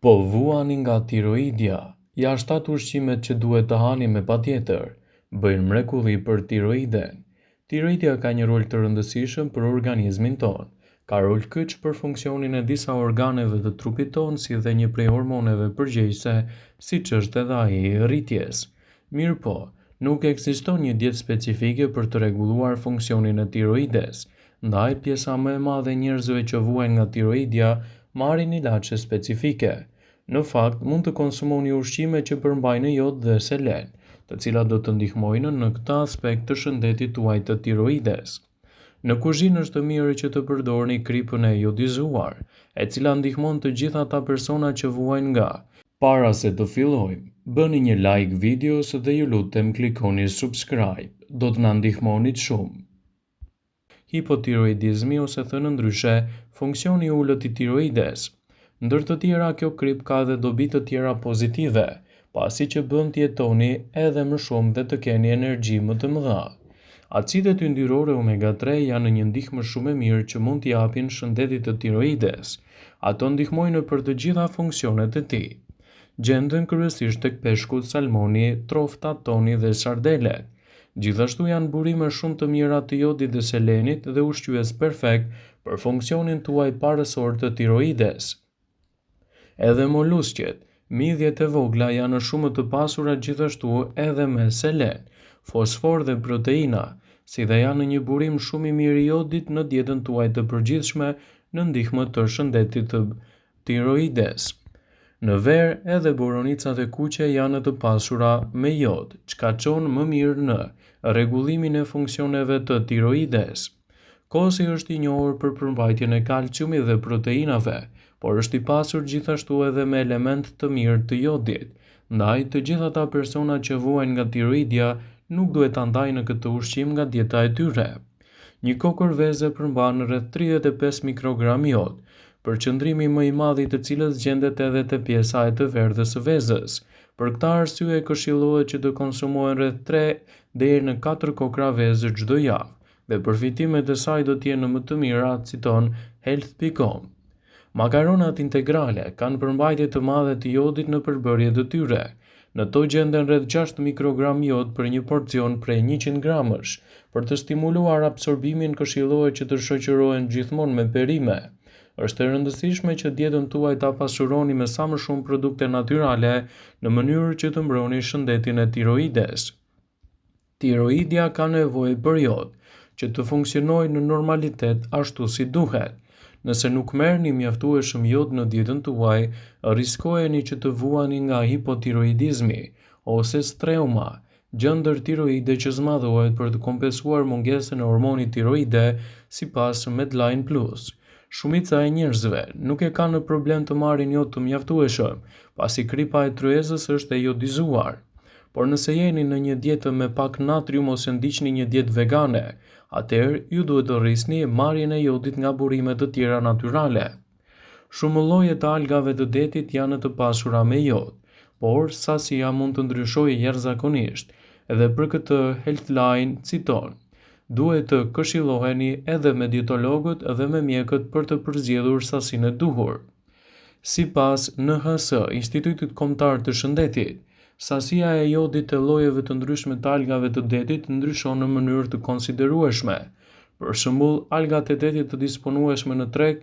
Po vuani nga tiroidja? Ja shtatë ushqimet që duhet të hani me patjetër. Bëjnë mrekulli për tiroiden. Tiroidja ka një rol të rëndësishëm për organizmin tonë. Ka rol kyç për funksionin e disa organeve të trupit tonë si dhe një prej hormoneve përgjegjëse, siç është edhe ai i rritjes. Mirëpo, nuk ekziston një dietë specifike për të rregulluar funksionin e tiroides. Ndaj, pjesa më e madhe e njerëzve që vuajnë nga tiroidja marrin ilaçe specifike. Në fakt, mund të konsumoni ushqime që përmbajnë jod dhe selen, të cilat do të ndihmojnë në këtë aspekt të shëndetit tuaj të tiroides. Në kuzhinë është mirë që të përdorni kripën e jodizuar, e cila ndihmon të gjithë ata persona që vuajnë nga. Para se të fillojmë, bëni një like videos dhe ju lutem klikoni subscribe, do të na ndihmonit shumë. Hipotiroidizmi ose thënë ndryshe, funksioni i ulët i tiroides. Ndër të tjera, kjo kripë ka edhe dobi të tjera pozitive, pasi që bën të jetoni edhe më shumë dhe të keni energji më të mëdha. Acidet yndyrore omega 3 janë një ndihmë shumë e mirë që mund t'i japin shëndetit të tiroides. Ato ndihmojnë për të gjitha funksionet e tij. Gjenden kryesisht tek peshku, salmoni, trofta, toni dhe sardelet. Gjithashtu janë burime shumë të mira të jodit dhe selenit dhe ushqyes perfekt për funksionin tuaj parësor të tiroides. Edhe molusqet, midhjet e vogla janë shumë të pasura gjithashtu edhe me selen, fosfor dhe proteina, si dhe janë një burim shumë i mirë i jodit në dietën tuaj të përgjithshme në ndihmë të shëndetit të tiroides. Në verë, edhe boronicat e kuqe janë të pasura me jod, çka çon më mirë në rregullimin e funksioneve të tiroides. Kosi është i njohur për përmbajtjen e kalciumit dhe proteinave, por është i pasur gjithashtu edhe me elementë të mirë të jodit. Ndaj, të gjithë ata persona që vuajnë nga tiroidja nuk duhet ta ndajnë këtë ushqim nga dieta e tyre. Një kokërr veze përmban rreth 35 mikrogram jod, përqendrimi më i madh i të cilës gjendet edhe te pjesa e të verdhës së vezës. Për këtë arsye këshillohet që të konsumohen rreth 3 deri në 4 kokrra vezë çdo javë dhe përfitimet e saj do të jenë më të mira, citon Health.com. Makaronat integrale kanë përmbajtje të madhe të jodit në përbërje të tyre. Në to gjenden rreth 6 mikrogram jod për një porcion prej 100 gramësh. Për të stimuluar absorbimin këshillohet që të shoqërohen gjithmonë me perime. Është e rëndësishme që dietën tuaj ta pasuroni me sa më shumë produkte natyrale në mënyrë që të mbroni shëndetin e tiroides. Tiroidja ka nevojë për jod, që të funksionojë në normalitet ashtu si duhet. Nëse nuk merrni mjaftueshëm jod në dietën tuaj, riskojeni që të vuani nga hipotiroidizmi ose streuma, gjëndër tiroide që zmadhohet për të kompensuar mungesën e hormonit tiroide, sipas Medline Plus. Shumica e njerëzve nuk e kanë problem të marrin jod të mjaftueshëm, pasi kripa e tryezës është e jodizuar. Por nëse jeni në një dietë me pak natrium ose ndiqni një dietë vegane, atëherë ju duhet të rrisni marrjen e jodit nga burime të tjera natyrale. Shumë lloje të algave të detit janë të pasura me jod, por sasia mund të ndryshojë jashtëzakonisht, edhe për këtë Healthline citon: Duhet të këshilloheni edhe me dietologët dhe me mjekët për të përzgjedhur sasinë e duhur. Sipas NHS, Institutit Kombëtar të Shëndetit, sasia e jodit të llojeve të ndryshme të algave të detit ndryshon në mënyrë të konsiderueshme. Për shembull, algat e detit të disponueshme në treg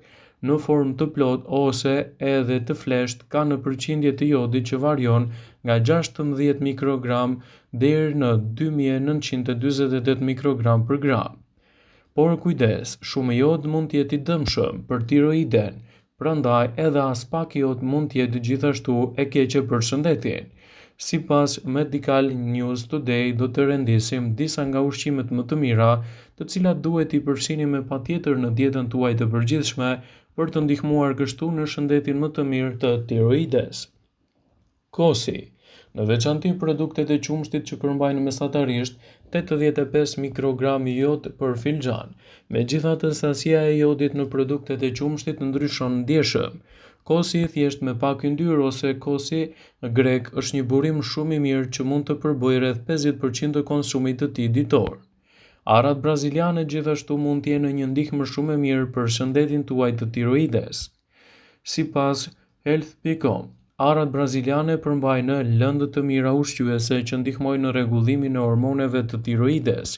në formë të plotë ose edhe të fleshtë kanë përqindje të jodit që varion nga 16 mikrogram deri në 2948 mikrogram për gram. Por kujdes, shumë jod mund të jetë i dëmshëm për tiroiden, prandaj edhe aspak jod mund të jetë gjithashtu e keqe për shëndetin. Sipas Medical News Today do të rendisim disa nga ushqimet më të mira, të cilat duhet t'i përfshini me patjetër në dietën tuaj të përgjithshme për të ndihmuar kështu në shëndetin më të mirë të tiroides. Kosi, në veçanti produktet e qumështit që përmbajnë mesatarisht 85 mikrogram jod për filxhan. Megjithatë, sasia e jodit në produktet e qumështit ndryshon ndjeshëm. Kosi i thjeshtë me pak yndyrë ose kosi grek është një burim shumë i mirë që mund të përbëjë rreth 50% të konsumit të tij ditor. Arrat braziliane gjithashtu mund të jenë një ndihmë shumë e mirë për shëndetin tuaj të tiroides. Sipas Health.com, Arrat braziliane përmbajnë lëndë të mira ushqyese që ndihmojnë në rregullimin e hormoneve të tiroides.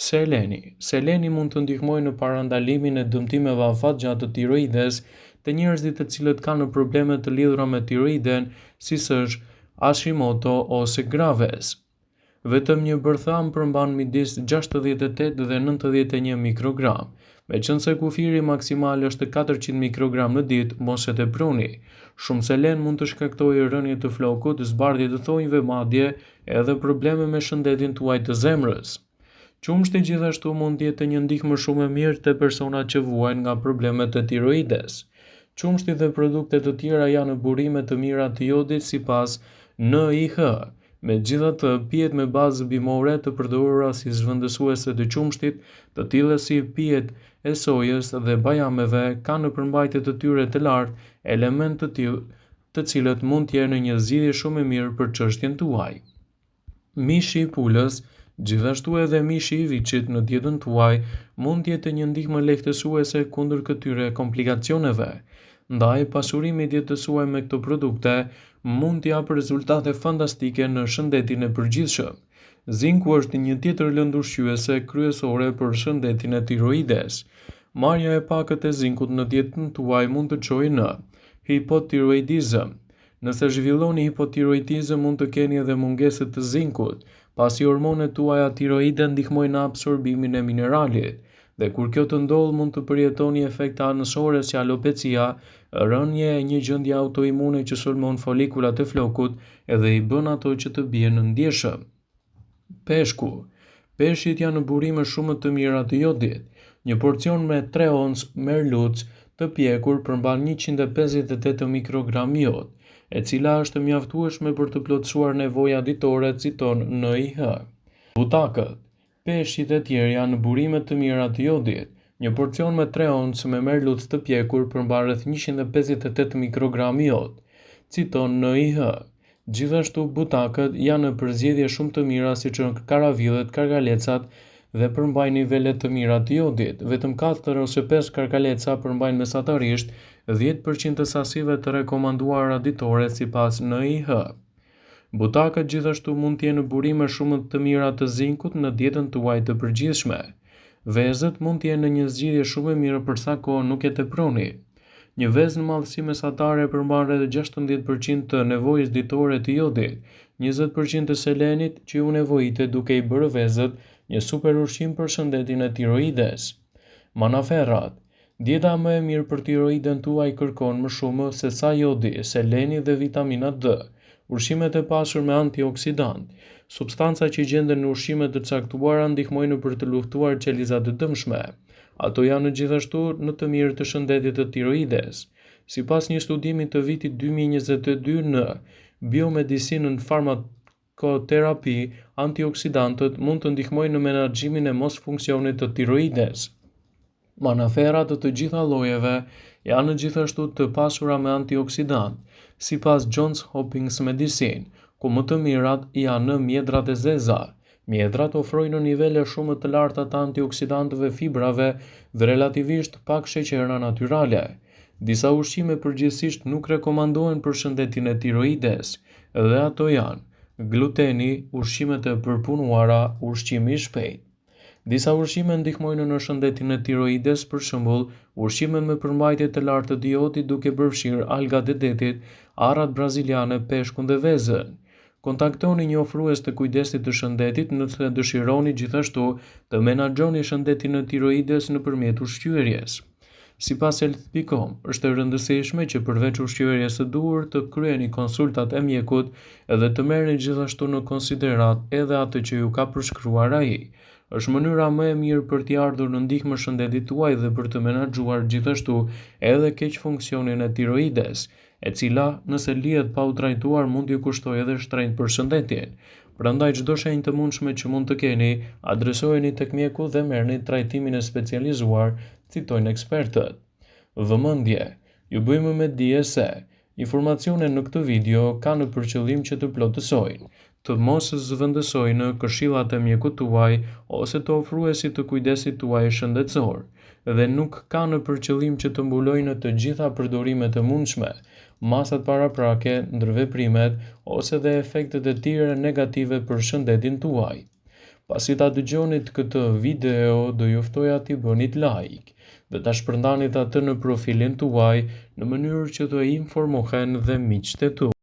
Seleni. Seleni mund të ndihmojë në parandalimin e dëmtimeve afatgjatë të tiroides te njerëzit të cilët kanë probleme të lidhura me tiroiden, siç është Hashimoto ose Graves. Vetëm një bërthamë përmban midis 68 dhe 91 mikrogram. Meqenëse kufiri maksimal është 400 mikrogram në ditë, mos e teproni. Shumë selen mund të shkaktojë rënie të flokut, zbardhje të thonjve, madje edhe probleme me shëndetin tuaj të zemrës. Qumështi gjithashtu mund të jetë një ndihmë shumë e mirë te personat që vuajnë nga problemet e tiroides. Qumështi dhe produkte të tjera janë burime të mira të jodit sipas NIH. Megjithatë, pijet me bazë bimore të përdorura si zëvendësuese të qumështit, të tilla si pijet e sojës dhe bajameve, kanë në përmbajtje të tyre të lartë elementë të tillë të cilët mund të jenë një zgjidhje shumë e mirë për çështjen tuaj. Mishi i pulës, gjithashtu edhe mishi i viçit në dietën tuaj mund të jetë një ndihmë lehtësuese kundër këtyre komplikacioneve. Ndaj, pasurimi i dietës suaj me këto produkte mund të japë rezultate fantastike në shëndetin e përgjithshëm. Zinku është një tjetër lëndë ushqyese kryesore për shëndetin e tiroides. Marrja e pakët e zinkut në dietën tuaj mund të çojë në hipotiroidizëm. Nëse zhvilloni hipotiroidizëm mund të keni edhe mungesë të zinkut, pasi hormonet tuaja tiroide ndihmojnë në absorbimin e mineralit. Dhe kur kjo të ndodhë mund të përjetoni efekte anësore si alopecia, rënie e një gjendje autoimune që sulmon folikulat e flokut edhe i bën ato që të bien ndjeshëm. Peshku. Peshqit janë burime shumë të mira të jodit. Një porcion me 3 ons merluc të pjekur përmban 158 mikrogram jod, e cila është e mjaftueshme për të plotësuar nevojat ditore, citon NIH. Butakët. Peshqit e tjerë janë burime të mira të jodit. Një porcion me 3 oncë me merluc të pjekur përmban rreth 158 mikrogram jod, citon NIH. Gjithashtu, butakët janë në përzgjedhje shumë të mira siç janë karavillet, karkalecat dhe përmbajnë nivele të mira të jodit. Vetëm 4 ose 5 karkaleca përmbajnë mesatarisht 10% të sasive të rekomanduara ditore sipas NIH. Butakët gjithashtu mund të jenë burime shumë të mira të zinkut në dietën tuaj të përgjithshme. Vezët mund të jenë një zgjidhje shumë e mirë për sa kohë nuk e teproni. Një vezë në madhësi mesatare përmban rreth 16% të nevojës ditore të jodit, 20% të selenit që ju nevojitet duke i bërë vezët një super ushqim për shëndetin e tiroides. Manaferrat Dieta më e mirë për tiroiden tuaj kërkon më shumë se sa jodi, seleni dhe vitamina D. Ushqimet e pasur me antioksidantë, substanca që gjenden në ushqime të caktuara ndihmojnë për të luftuar qelizat e dëmshme. Ato janë gjithashtu në të mirë të shëndetit të tiroides. Sipas një studimi të vitit 2022 në Biomedicine and Pharmacotherapy, antioksidantët mund të ndihmojnë në menaxhimin e mosfunksionit të tiroides. Manaferrat të të gjitha llojeve janë gjithashtu të pasura me antioksidantë, sipas Johns Hopkins Medicine, ku më të mirat janë mjedrat e zeza. Mjedrat ofrojnë nivele shumë të larta të antioksidantëve, fibrave dhe relativisht pak sheqerna natyrale. Disa ushqime përgjithësisht nuk rekomandohen për shëndetin e tiroides, dhe ato janë gluteni, ushqimet e përpunuara, ushqimi i shpejtë. Disa ushqime ndihmojnë në shëndetin e tiroides, për shembull, ushqimet me përmbajtje të lartë të jodit duke përfshirë algat e detit, arrat braziliane, peshkun dhe vezën. Kontaktoni një ofrues të kujdesit të shëndetit nëse dëshironi gjithashtu të menaxhoni shëndetin e tiroides nëpërmjet ushqyerjes. Sipas Health.com, është e rëndësishme që përveç ushqyerjes së duhur të kryeni konsultat e mjekut dhe të merrni gjithashtu në konsideratë edhe atë që ju ka përshkruar ai. Është mënyra më e mirë për t'i ardhur në ndihmë shëndetit tuaj dhe për të menaxhuar gjithashtu edhe keqfunksionin e tiroides, e cila, nëse lihet pa u trajtuar mund t'ju kushtojë edhe shtrenjtë për shëndetin. Prandaj çdo shenjë të mundshme që mund të keni, adresojeni tek mjeku dhe merrni trajtimin e specializuar, citojnë ekspertët. Vëmendje! Ju bëjmë me dije se. Informacionet në këtë video kanë për qëllim që të plotësojnë, të mos zëvendësojnë këshillat e mjekut tuaj ose të ofruesit të kujdesit tuaj shëndetësor dhe nuk kanë për qëllim që të mbulojnë të gjitha përdorimet e mundshme, masat paraprake, ndërveprimet ose dhe efektet e tjera negative për shëndetin tuaj. Pasi ta dëgjonit këtë video, do ju ftoja t'i bënit like dhe ta shpërndanit atë në profilin tuaj në mënyrë që të informohen dhe miqtë e tu.